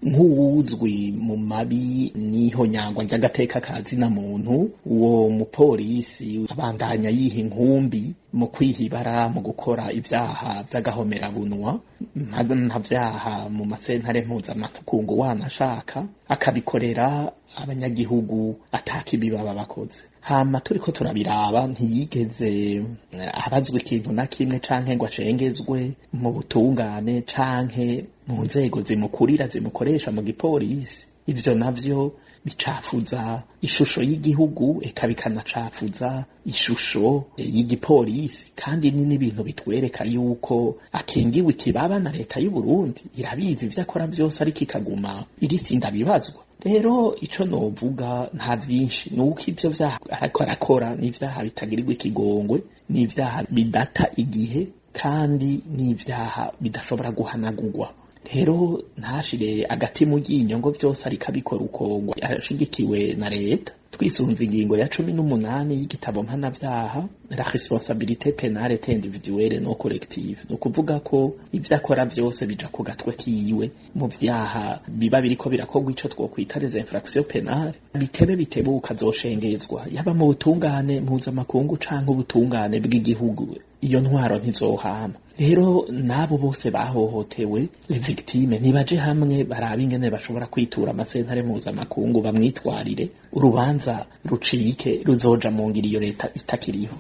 Nk'uwuzwi mu mabi n'ihonyangwa ry'agateka ka zina muntu, uwo mupolisi abandanya yiha inkumbi mu kwihibara mu gukora ivyaha vy'agahomerabunwa, nka vyaha mu masentare mpuzamakungu, wanashaka akabikorera abanyagihugu atakibi baba bakoze. Hama turiko turabiraba, ntiyigeze abazwa ikintu na kimwe canke ngo ashengezwe mu butungane canke mu nzego zimukurira, zimukoresha mu gipolisi. Ivyo navyo bicafuza ishusho y'igihugu, eka bikanacafuza ishusho y'igipolisi. Kandi ni n'ibintu bitwereka yuko akingiwe ikibaba na leta y'u Burundi. Irabizi ivyo akora vyose, ariko ikaguma irisinda bibazwa. Rero ico novuga nta vyinshi, ni uko ivyo vyaha ariko arakora ni ivyaha bitagirirwa ikigongwe, ni ivyaha bidata igihe, kandi ni ivyaha bidashobora guhanagurwa. Rero ntashire agati mu ryinyo ngo vyose ariko abikora uko ashigikiwe na leta. Twisunze ingingo ya 18 y'igitabo mpanavyaha, la responsabilité pénale est individuelle, non collective. Ni ukuvuga ko ivyo akora vyose bija ku gatwe kiwe. Mu vyaha biba biriko birakorwa, ico twokwita les infractions pénales, bitebe bitebuka azoshengezwa, yaba mu butungane mpuzamakungu canke ubutungane bw'igihugu. Iyo ntwaro ntizohama. Rero n'abo bose bahohotewe, les victimes, nibaje hamwe barabe ingene bashobora kwitura amasentare mpuzamakungu, bamwitwarire, urubanza rucike, ruzoja mu ngiro iyo leta itakiriho.